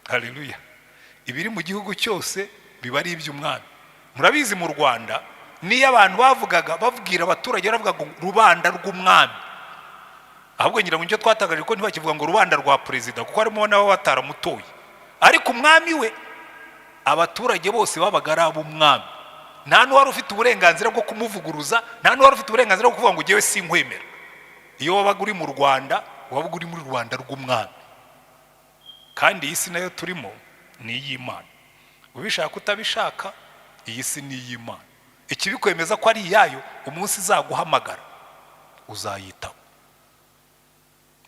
Haleluya! Ibiri mu gihugu cyose biba ari iby'umwami. Murabizi, mu Rwanda niyo abantu bavugaga, babwira abaturage, baravuga ngo rubanda rw'umwami. Ahubwo ngira ngo nicyo twatagaje ko ntibakivuga ngo rubanda rwa perezida, kuko harimo nabo bataramutoye. Ariko umwami we, abaturage bose babaga ari ab'umwami. Nta n'uwari ufite uburenganzira bwo kumuvuguruza, nta n'uwari ufite uburenganzira bwo kuvuga ngo ngewe sinkwemera. Iyo wabaga uri mu Rwanda, wabaga uri muri rubanda rw'umwami. Kandi iyi si nayo turimo ni iy'Imana. Ubishaka utabishaka, iyi si ni iy'Imana. Ikibikwemeza ko ari iyayo, umunsi izaguhamagara uzayitaba.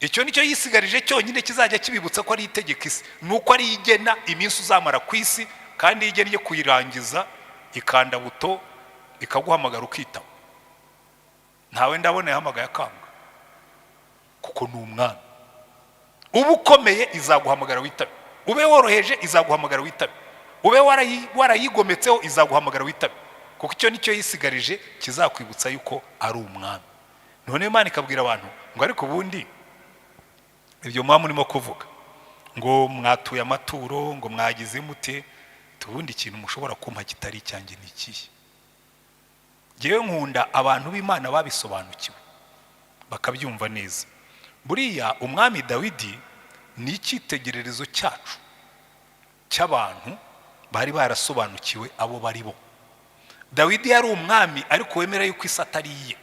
Icyo nicyo yisigarije cyonyine kizajya kibibutsa ko ari itegeko isi, ni uko ari igena iminsi uzamara ku isi. Kandi iyo igennye kuyirangiza, ikanda buto ikaguhamagara ukitaba. Ntawe ndabona yahamagaye akanga, kuko ni umwami. Uba ukomeye, izaguhamagara witabe. Ube woroheje, izaguhamagara witabe. Ube warayigometseho, izaguhamagara witabe, kuko icyo nicyo yisigarije kizakwibutsa yuko ari umwami. None Imana ikabwira abantu ngo ariko ubundi ibyo muba murimo kuvuga ngo mwatuye amaturo, ngo mwagize mute, tubundi ikintu mushobora kumpa kitari icyanjye ni ikihe? Ngewe nkunda abantu b'Imana babisobanukiwe, bakabyumva neza. Buriya umwami Dawidi ni icyitegererezo cyacu cy'abantu bari barasobanukiwe abo bari bo. Dawidi yari umwami ariko wemera yuko isi atari iye.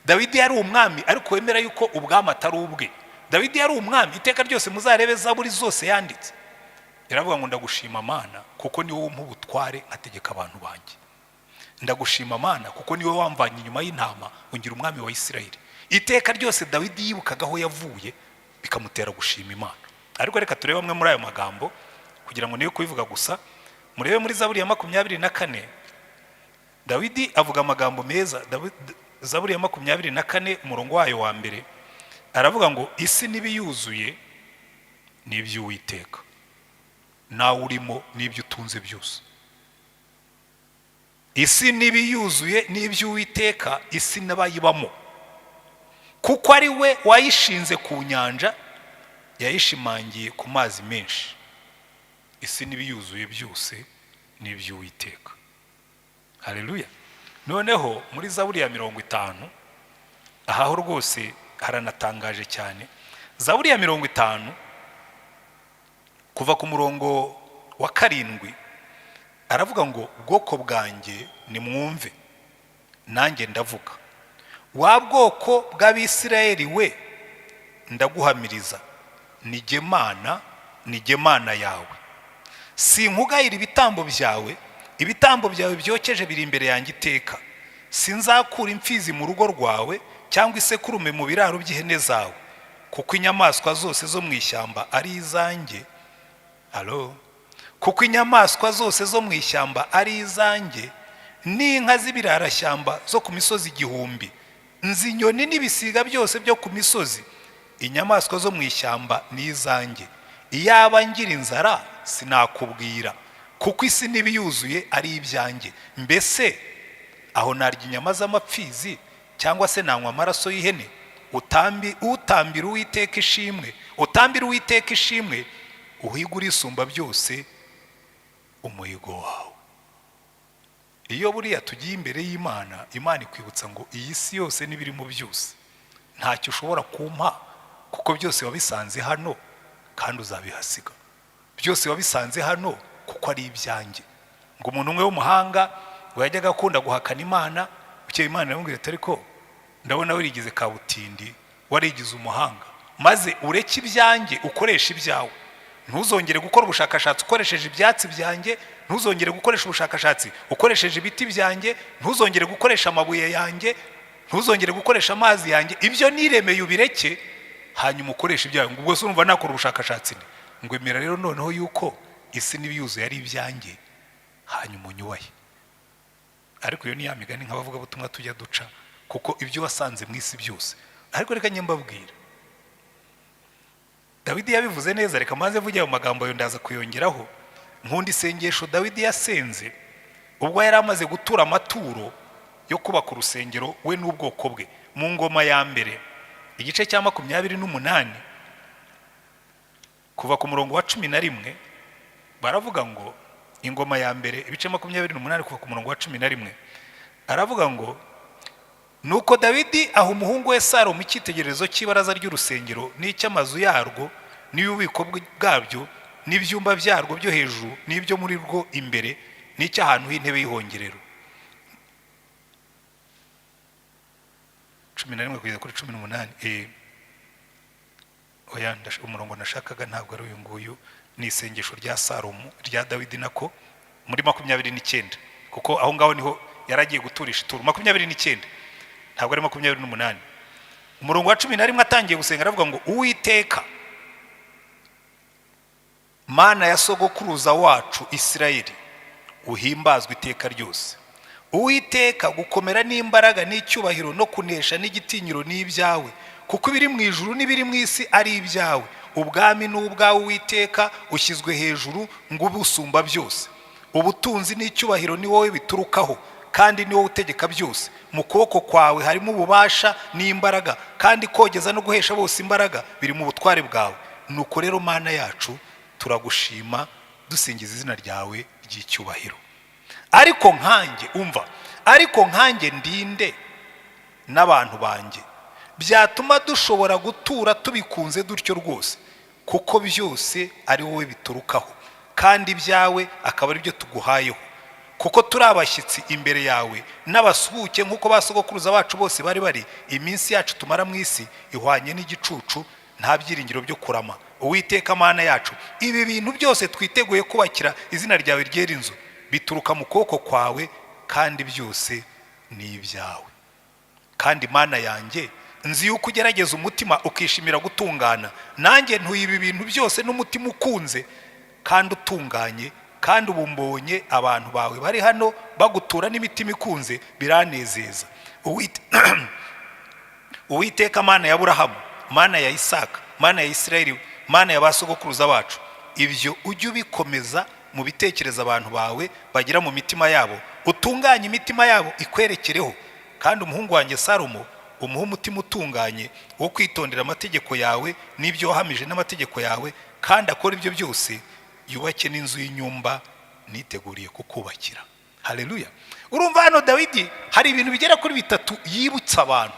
Dawidi yari umwami ariko wemera yuko ubwami atari ubwe. Dawidi yari umwami. Iteka ryose muzarebe zaburi zose yanditse, iravuga ngo ndagushima Mana kuko ni wowe umpa ubutware nkategeka abantu banjye. Ndagushima Mana kuko ni wowe wamvanye inyuma y'intama ungira umwami wa Isirayeli. Iteka ryose Dawidi yibukaga aho yavuye, bikamutera gushima Imana. Ariko reka turebe amwe muri ayo magambo kugira ngo niyo kubivuga gusa. Murebe muri Zaburi ya 24, Dawidi avuga amagambo meza. Zaburi ya 24, umurongo wayo wa mbere, aravuga ngo isi n'ibiyuzuye ni iby'Uwiteka, nawe urimo n'ibyo utunze byose. Isi n'ibiyuzuye ni iby'Uwiteka, isi n'abayibamo, kuko ari we wayishinze ku nyanja, yayishimangiye ku mazi menshi. Isi n'ibiyuzuye byose ni iby'Uwiteka. Haleluya! Noneho muri Zaburi ya 50, ahaho rwose haranatangaje cyane. Zaburi ya 50, kuva ku murongo wa 7, aravuga ngo bwoko bwanjye, nimwumve, nanjye ndavuga. Wa bwoko bw'Abisirayeli we, ndaguhamiriza, ni Mana, ni Mana yawe. Sinkugayira ibitambo byawe, ibitambo byawe byokeje biri imbere yanjye iteka. Sinzakura imfizi mu rugo rwawe cyangwa isekurume mu biraro by'ihene zawe, kuko inyamaswa zose zo mu ishyamba ari izanjye." Alo, "Kuko inyamaswa zose zo mu ishyamba ari izanjye, n'inka z'ibirarashyamba zo ku misozi igihumbi. Nzi inyoni n'ibisiga byose byo ku misozi. Inyamaswa zo mu ishyamba ni izanjye. Iyaba ngira inzara sinakubwira, kuko isi n'ibiyuzuye ari ibyanjye. Mbese aho narya inyama z'amapfizi, cyangwa se nanywa amaraso y'ihene?" Utambi utambira Uwiteka ishimwe, utambira Uwiteka ishimwe, uhigure Isumba byose umuhigo wawe. Iyo buriya tugiye imbere y'Imana, Imana ikwibutsa ngo iyi si yose n'ibirimo byose ntacyo ushobora kumpa, kuko byose wabisanze hano kandi uzabihasiga. Byose wabisanze hano kuko ari ibyanjye. Ngo umuntu umwe w'umuhanga ngo yajyaga akunda guhakana Imana. Bukeye Imana iramubwira ati: "Ariko ndabona warigize kabutindi, warigize umuhanga. Maze ureke ibyanjye, ukoreshe ibyawe. Ntuzongere gukora ubushakashatsi ukoresheje ibyatsi byanjye, ntuzongere gukoresha ubushakashatsi ukoresheje ibiti byanjye, ntuzongere gukoresha amabuye yanjye, ntuzongere gukoresha amazi yanjye. Ibyo niremeye ubireke, hanyuma ukoreshe ibyawe." Ngo: "Ubwo se urumva nakora ubushakashatsi?" Nde ngo: "Emera rero noneho yuko isi n'ibiyuzuye ari ibyanjye, hanyuma unyubahe." Ariko iyo ni ya migani nk'abavugabutumwa tujya duca, kuko ibyo wasanze mu isi byose. Ariko reka njye mbabwira, Dawidi yabivuze neza. Reka maze mvuge ayo magambo, yo ndaza kuyongeraho. Nkunda isengesho Dawidi yasenze ubwo yari amaze gutura amaturo yo kubaka urusengero, we n'ubwoko bwe. Mu Ngoma ya Mbere, igice cya 28, kuva ku murongo wa 11, baravuga ngo, Ingoma ya Mbere, ibice 28, kuva ku murongo wa 11, aravuga ngo: "Nuko Dawidi aha umuhungu we Salomo icyitegererezo cy'ibaraza ry'urusengero n'icy'amazu yarwo n'ububiko bwabyo n'ibyumba byarwo byo hejuru n'ibyo muri rwo imbere n'icy'ahantu h'intebe y'ihongerero." 11 kugeza kuri 18. Oya, umurongo nashakaga ntabwo ari uyu nguyu. Ni isengesho rya Salomo, rya Dawidi nako, muri 29, kuko aho ngaho niho yari agiye guturisha ituro. 29, ntabwo ari 28. Umurongo wa 11, atangiye gusenga, aravuga ngo: "Uwiteka Mana ya sogokuruza wacu Isirayeli, uhimbazwe iteka ryose. Uwiteka, gukomera n'imbaraga n'icyubahiro no kunesha n'igitinyiro ni ibyawe, kuko ibiri mu ijuru n'ibiri mu isi ari ibyawe. Ubwami ni ubwawe, Uwiteka, ushyizwe hejuru ngo ube usumba byose. Ubutunzi n'icyubahiro ni wowe biturukaho, kandi ni wowe utegeka byose. Mu kuboko kwawe harimo ububasha n'imbaraga, kandi kogeza no guhesha bose imbaraga biri mu butware bwawe. Nuko rero, Mana yacu, turagushima, dusingiza izina ryawe ry'icyubahiro. Ariko nkanjye," umva, "ariko nkanjye ndinde n'abantu banjye byatuma dushobora gutura tubikunze dutyo rwose? Kuko byose ari wowe biturukaho, kandi ibyawe akaba ari byo tuguhayeho, kuko turi abashyitsi imbere yawe n'abasuhuke nk'uko ba sogokuruza bacu bose bari bari. Iminsi yacu tumara mu isi ihwanye n'igicucu, nta byiringiro byo kurama. Uwiteka Mana yacu, ibi bintu byose twiteguye kubakira izina ryawe ryera inzu bituruka mu kuboko kwawe, kandi byose ni ibyawe. Kandi Mana yanjye, nzi yuko ugerageza umutima, ukishimira gutungana. Nanjye ntuye ibi bintu byose n'umutima ukunze kandi utunganye, kandi ubu mbonye abantu bawe bari hano bagutura n'imitima ikunze, biranezeza. Uwiteka Mana ya Aburahamu, Mana ya Isaka, Mana ya Isirayeli, Mana ya ba sogokuruza bacu, ibyo ujye ubikomeza mu bitekerezo abantu bawe bagira mu mitima yabo, utunganye imitima yabo ikwerekereho. Kandi umuhungu wanjye Salomo umuhe umutima utunganye wo kwitondera amategeko yawe n'ibyo wahamije n'amategeko yawe, kandi akora ibyo byose, yubake n'inzu y'inyumba niteguriye kukubakira." Haleluya! Urumva hano Dawidi hari ibintu bigera kuri bitatu yibutsa abantu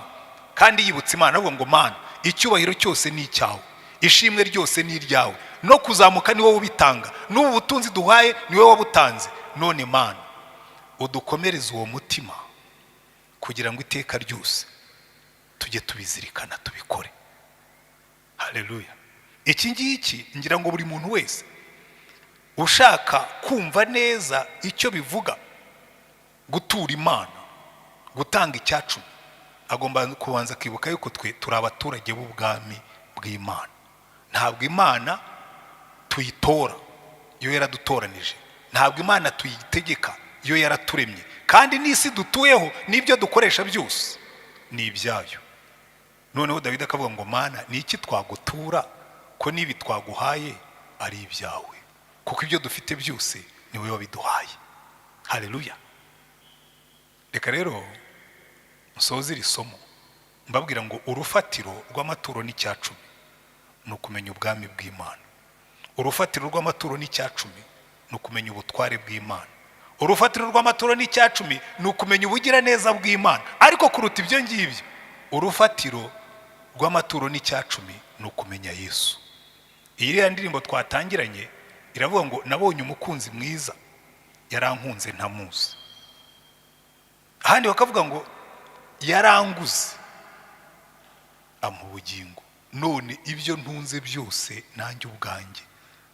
kandi yibutsa Imana. Avuga ngo: "Mana, icyubahiro cyose ni icyawe, ishimwe ryose ni iryawe, no kuzamuka ni wowe ubitanga, n'ubu butunzi duhaye ni wowe wabutanze. None Mana, udukomereze uwo mutima kugira ngo iteka ryose tujye tubizirikana, tubikore." Haleluya! Iki ngiki ngira ngo buri muntu wese ushaka kumva neza icyo bivuga gutura Imana, Gutanga icyacumi, agomba kubanza akibuka yuko twe turi abaturage b'ubwami bw'Imana. Ntabwo Imana tuyitora, yo yaradutoranije. Ntabwo Imana tuyitegeka, yo yaraturemye. Kandi n'isi dutuyeho n'ibyo dukoresha byose ni ibyayo. Noneho Dawidi akavuga ngo: "Mana, ni iki twagutura ko n'ibi twaguhaye ari ibyawe?" Kuko ibyo dufite byose ni wowe wabiduhaye. Haleluya! Reka rero musoze iri somo mbabwira ngo urufatiro rw'amaturo n'icyacumi ni ukumenya ubwami bw'Imana. Urufatiro rw'amaturo n'icyacumi ni ukumenya ubutware bw'Imana. Urufatiro rw'amaturo n'icyacumi ni ukumenya ubugiraneza bw'Imana. Ariko kuruta ibyo ngibyo, urufatiro rw'amaturo n'icyacumi ni ukumenya Yesu. Iyi iriya ndirimbo twatangiranye iravuga ngo: "Nabonye umukunzi mwiza, yarankunze ntamuzi." Ahandi bakavuga ngo: "Yaranguze ampa ubugingo, none ibyo ntunze byose nanjye ubwanjye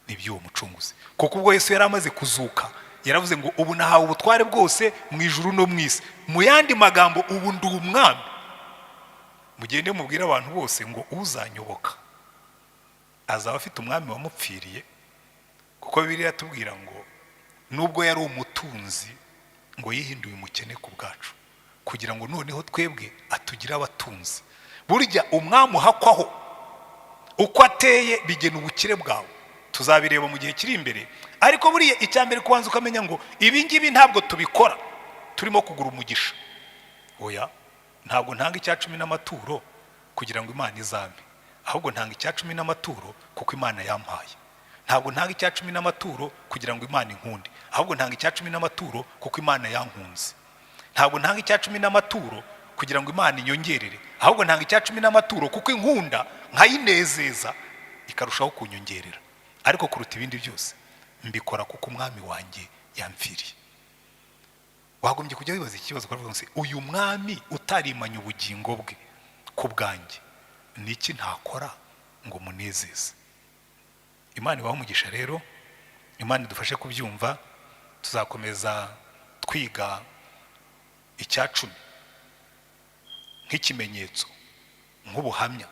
ni iby'uwo mucunguzi." Kuko ubwo Yesu yari amaze kuzuka, yaravuze ngo: "Ubu nahawe ubutware bwose mu ijuru no mu isi." Mu yandi magambo, ubu ndi umwami. Mugende mubwire abantu bose ngo uzanyoboka azaba afite umwami wamupfiriye. Kuko Bibiliya iratubwira ngo nubwo yari umutunzi, ngo yihinduye umukene ku bwacu, kugira ngo noneho twebwe atugire abatunzi. Burya umwami uhakwaho, uko ateye bigena ubukire bwawe. Tuzabireba mu gihe kiri imbere. Ariko buriya icya mbere, kubanza ukamenya ngo ibi ngibi ntabwo tubikora turimo kugura umugisha. Oya, ntabwo ntanga icya cumi n'amaturo kugira ngo Imana izampe, ahubwo ntanga icya cumi n'amaturo kuko Imana yampaye. Ntabwo ntanga icya cumi n'amaturo kugira ngo Imana inkunde, ahubwo ntanga icya cumi n'amaturo kuko Imana yankunze. Ntabwo ntanga icya cumi n'amaturo kugira ngo Imana inyongerere, ahubwo ntanga icya cumi n'amaturo kuko inkunda, nkayinezeza ikarushaho kunyongerera. Ariko kuruta ibindi byose, mbikora kuko umwami wanjye yamfiriye. Wagombye kujya wibaza ikibazo ukavuga ngo: "Uyu mwami utarimanye ubugingo bwe ku bwanjye, ni iki ntakora ngo munezeze?" Imana ibahe umugisha. Rero Imana idufashe kubyumva. Tuzakomeza twiga icya cumi nk'ikimenyetso, nk'ubuhamya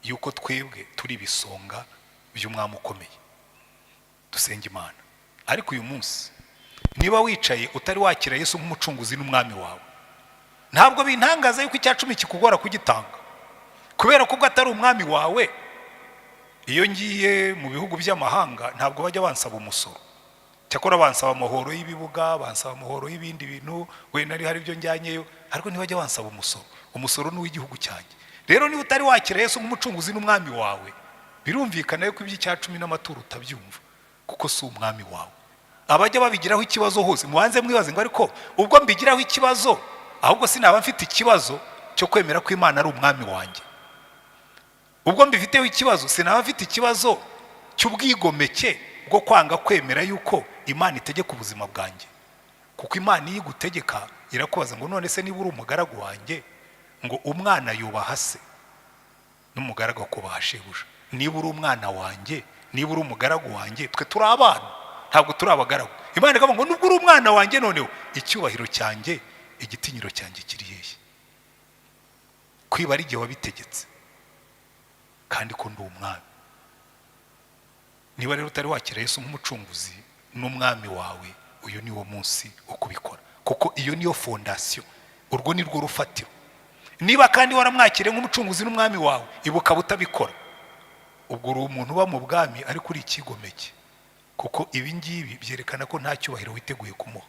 y'uko twebwe turi ibisonga by'umwami ukomeye. Dusenga Imana. Ariko uyu munsi, niba wicaye utari wakira Yesu nk'umucunguzi n'umwami wawe, ntabwo bintangaza yuko icya cumi kikugora kugitanga, kubera ko ubwo atari umwami wawe. Iyo ngiye mu bihugu by'amahanga, ntabwo bajya bansaba umusoro. Cyakora bansaba amahoro y'ibibuga, bansaba amahoro y'ibindi bintu, wenda hari ibyo njyanyeyo, ariko ntibajya bansaba umusoro. Umusoro ni uw'igihugu cyanjye. Rero niba utari wakira Yesu nk'umucunguzi n'umwami wawe, birumvikana yuko iby'icya cumi n'amaturo utabyumva, kuko si umwami wawe. Abajya babigiraho ikibazo hose, mubanze mwibaze ngo: "Ariko ubwo mbigiraho ikibazo, ahubwo sinaba mfite ikibazo cyo kwemera ko Imana ari umwami wanjye? Ubwo mbifiteho ikibazo, sinaba mfite ikibazo cy'ubwigomeke bwo kwanga kwemera yuko Imana itegeka ubuzima bwanjye?" Kuko Imana iyo igutegeka irakubaza ngo: "None se niba uri umugaragu wanjye," ngo "umwana yubaha se, n'umugaragu akubaha shebuja. Niba uri umwana wanjye, niba uri umugaragu wanjye," twe turi abana, ntabwo turi abagaragu. Imana ikavuga ngo: "Nubwo uri umwana wanjye, noneho icyubahiro cyanjye, igitinyiro cyanjye kiri hehe? Kwiba ari igihe wabitegetse, kandi ko ndi umwami?" Niba rero utari wakira Yesu nk'umucunguzi n'umwami wawe, uyu ni wo munsi wo kubikora, kuko iyo niyo fondation, urwo ni rwo rufatiro. Niba kandi waramwakiriye nk'umucunguzi n'umwami wawe, ibuka utabikora, ubwo uri umuntu uba mu bwami ariko uri ikigomeke, kuko ibi ngibi byerekana ko nta cyubahiro witeguye kumuha.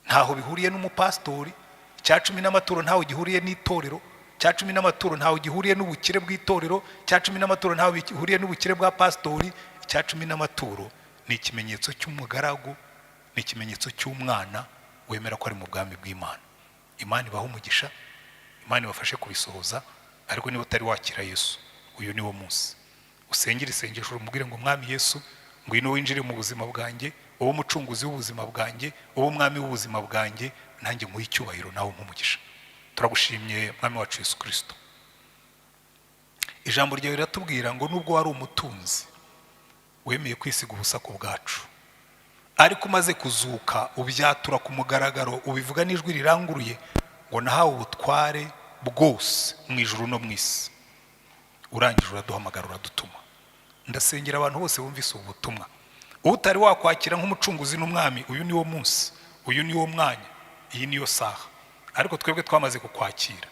Ntaho bihuriye n'umupasitori icya cumi n'amaturo, ntaho gihuriye n'itorero cya cumi n'amaturo, ntaho gihuriye n'ubukire bw'itorero cya cumi n'amaturo, ntaho gihuriye n'ubukire bwa pasitori. Icya cumi n'amaturo ni ikimenyetso cy'umugaragu, ni ikimenyetso cy'umwana wemera ko ari mu bwami bw'Imana. Imana ibaha umugisha, Imana ibafashe kubisohoza. Ariko niba utari wakira Yesu, uyu ni wo munsi usengera isengesho, umubwire ngo: "Mwami Yesu, ngwino winjire mu buzima bwanjye, wowe umucunguzi w'ubuzima bwanjye, wowe umwami w'ubuzima bwanjye, nanjye nguhe icyubahiro, nawe umugisha." Turagushimye, Mwami wacu Yesu Kirisito. Ijambo ryawe riratubwira ngo nubwo wari umutunzi, wemeye kwisiga ubusa ku bwacu. Ariko umaze kuzuka ubyatura ku mugaragaro, ubivuga n'ijwi riranguruye ngo: "Nahawe ubutware bwose mu ijuru no mu isi." Urangije uraduhamagara, uradutuma. Ndasengera abantu bose bumvise ubu butumwa, utari wakwakira nk'umucunguzi n'umwami, uyu ni wo munsi, uyu ni wo mwanya, iyi niyo saha. Ariko twebwe twamaze kukwakira,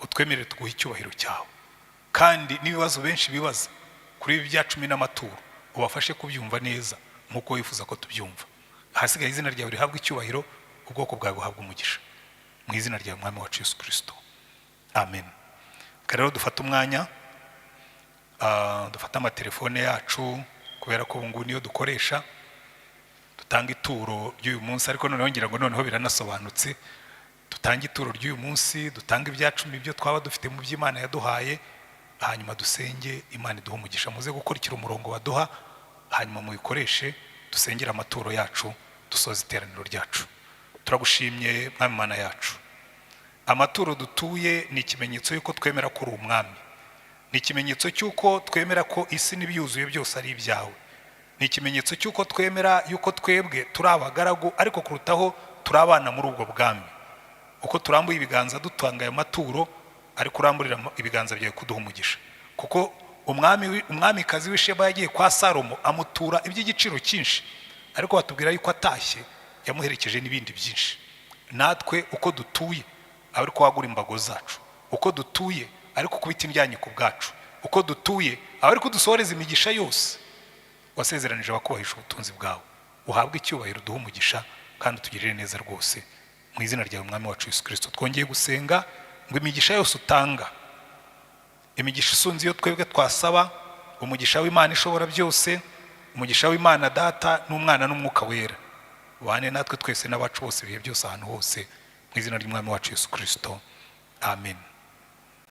utwemerere tuguhe icyubahiro cyawe. Kandi n'ibibazo benshi bibaza kuri ibi bya cumi n'amaturo, ubafashe kubyumva neza nk'uko wifuza ko tubyumva. Ahasigaye izina ryawe rihabwa icyubahiro, ubwoko bwawe buhabwa umugisha, mu izina ryawe, Mwami wacu Yesu Kirisito, amen. Reka rero dufate umwanya, dufate amatelefone yacu, kubera ko ubu ngubu niyo dukoresha. Dutanga ituro ry'uyu munsi, ariko noneho ngira ngo noneho biranasobanutse. Dutange ituro ry'uyu munsi, dutange ibya cumi, ibyo twaba dufite mu by'Imana yaduhaye, hanyuma dusenge Imana iduhe umugisha. Muze gukurikira umurongo baduha, hanyuma mubikoreshe. Dusengere amaturo yacu, dusoze iteraniro ryacu. Turagushimye, Mwami Mana yacu. Amaturo dutuye ni ikimenyetso y'uko twemera ko uri umwami, ni ikimenyetso cy'uko twemera ko isi n'ibyuzuye byose ari ibyawe, ni ikimenyetso cy'uko twemera y'uko twebwe turi abagaragu, ariko kurutaho turi abana muri ubwo bwami. Uko turambuye ibiganza dutanga ayo maturo, ariko uramburira ibiganza byawe kuduha umugisha, kuko umwamikazi w'Isheba yagiye kwa Salomo amutura iby'igiciro cyinshi, ariko batubwira yuko atashye yamuherekeje n'ibindi byinshi. Natwe uko dutuye aba ariko wagura imbago zacu, uko dutuye ariko kubita indyanyi ku bwacu, uko dutuye aba ariko dusohoreza imigisha yose wasezeranije abakubahisha ubutunzi bwawe. Uhabwe icyubahiro, uduhe umugisha kandi utugirire neza rwose, mu izina ryawe, Mwami wacu Yesu Kirisito. Twongeye gusenga ngo imigisha yose utanga, imigisha isunze iyo twebwe twasaba, umugisha w'Imana ishobora byose, umugisha w'Imana Data n'Umwana n'Umwuka Wera, ubane natwe twese n'abacu bose ibihe byose, ahantu hose, mu izina ry'Umwami wacu Yesu Kirisito, amen.